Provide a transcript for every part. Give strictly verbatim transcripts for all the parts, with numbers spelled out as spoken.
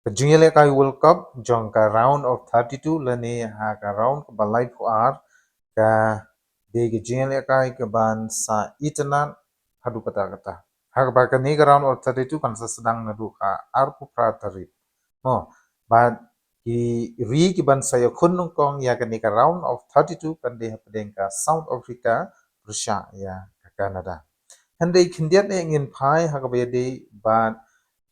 Ka jingïalehkai World Cup jong ka round of thirty-two lane ha ka round kaba laiphew ar ka dei ka jingïalehkai kaban sa itynnad haduh katta katta. Ha kaba kane ka round of thirty-two kan sa sdang naduh ka arphew phra tarik. Mo, bad ki ri kiban sa ïakhun nyngkong ïa kane ka round of thirty-two kan dei hapdeng ka South Africa pyrshah ïa ka Canada. Hynrei khyndiat eh ngin phai ha kaba ïadei bad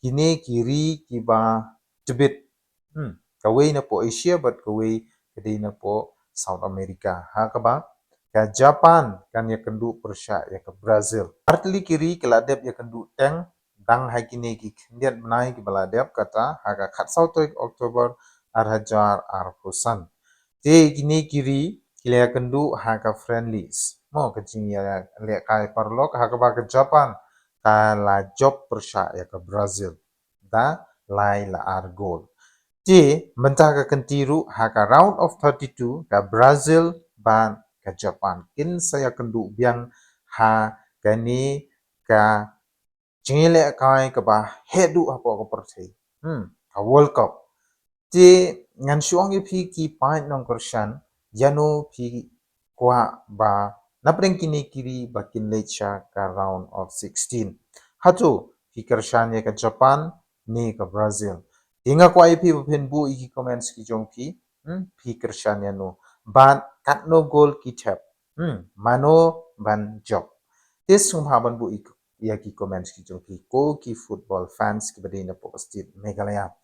kine ki ri kiba tbit. Hmm, kawei napoh Asia bad kawei ka dei napoh South America. Ha kaba ka Japan kan ïakynduh pyrshah ïa ka Brazil. Artylli ki ri ki la dep ïakynduh teng dang ha kine ki khyndiat bnai kiba la dep, kata ha ka khatsaw tarik October ar hajar arphew san. Te kine ki ri ki la ïakynduh ha ka friendlies. Mo, ka jingïalehkai paralok, ha kaba ka Japan ka la jop pyrshah ïa ka Brazil da lai la ar gol. Te mynta ka kynti ruh ha ka round of thirty-two ka Brazil bad ka Japan kin sa ïakynduh biang ha kane ka jingïalehkai kaba heh duh hapoh ka pyrthei. Hmm, ka World Cup. Te ngan shu ong ïa phi ki paid nongkyrshan, ïano phi kwah ba napdeng kine ki ri ba kin leit sha ka round of sixteen. Hato phi kyrshan ïa ka Japan ne ka Brazil? Te nga kwah ïa phi ba phin buh ïa ki comments ki jong phi. Hmm, phi kyrshan ïano bad katno gol ki thep. Hmm, mano ban jop? Te sngewbha ban buh ïa ki comments ki jong phi ko ki football fans kiba dei napoh state Meghalaya.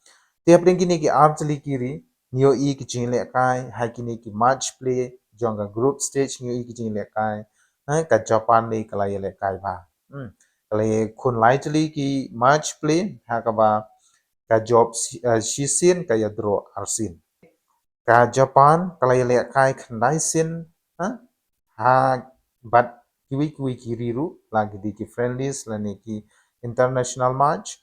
Te hapdeng kine ki artylli ki ri ngi ïohi ki jingïalehkai ha kine ki match play jong ka group stage, ngi ïohi ki jingïalehkai. Ha ka Japan lei ka la ïalehkai bha. Hmm, ka la ïakhun lai tylli ki match play ha kaba ka jop shi-, eh, shisien, ka ïa draw arsien. Ka Japan ka la ïalehkai khyndai sien, ha? Ha bad kiwei kiwei ki ri ruh, la ki dei ki friendlies lane ki international match,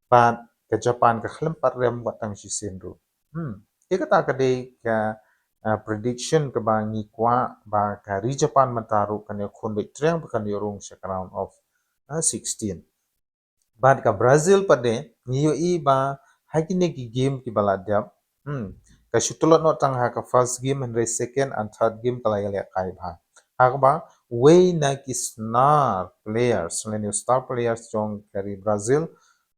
bad ka Japan ka khlem pat rem wat tang shisien ruh. Hmm. Ïa kata ka dei ka, ah, prediction kaba ngi kwah ba ka ri Japan mynta ruh kan ïakhun beit triang ba kan ïoh rung sha ka round of, ah, sixteen. Bad ka Brazil pat de ngi ïohi ba ha kine ki game kiba la dep. Hmm. Ka shu tlot noh tang ha ka first game, hynrei second and third game ka la ïalehkai bha. Ha kaba uwei na ki star players, lane u star players jong ka ri Brazil,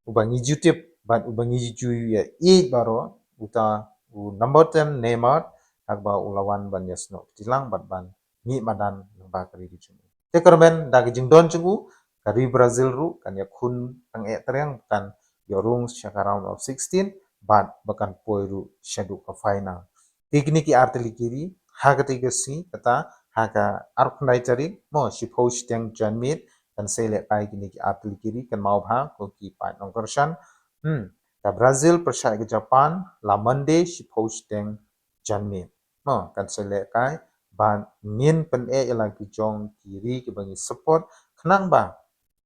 uba ngi ju tip bad uba ngi ju ïa ïeit baroh, uta u number ten Neymar, ha kaba u la wan ban ïasnoh kti lang bad ban mih madan lyngba ka ri jong u. Te kyrmen da ka jingdon jong u, ka ri Brazil ruh kan ïakhun tang eh triang, kan ïoh rung sha ka round of sixteen bad ba kan poi ruh shaduh ka final. Te kine ki artylli ki ri ha kata ka sngi, kata ha ka arphew khyndai tarik, mo, shiphew shiteng janmiet, kan sa ïalehkai kine ki artylli ki ri, kynmaw bha ko ki paid nongkyrshan. Hmm, ka Brazil pyrshah ka Japan la Monday shiphew shiteng janmiet. Mo, kan sa ïalehkai bad ngin pyneh ïa la ki jong ki ri kiba ngi support, khnang ba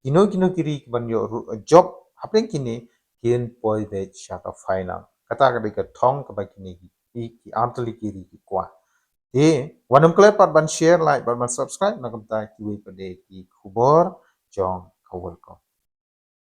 kino kino ki ri kiban ïoh ru-, jop hapdeng kine kin poi beit sha ka final. Kata ka dei ka thong kaba kine ki, ki, ki artylli ki ri ki kwah. Te wat nym klet pat ban share, like bad ban subscribe, na kumta kiwei pat de ki khubor jong ka World Cup.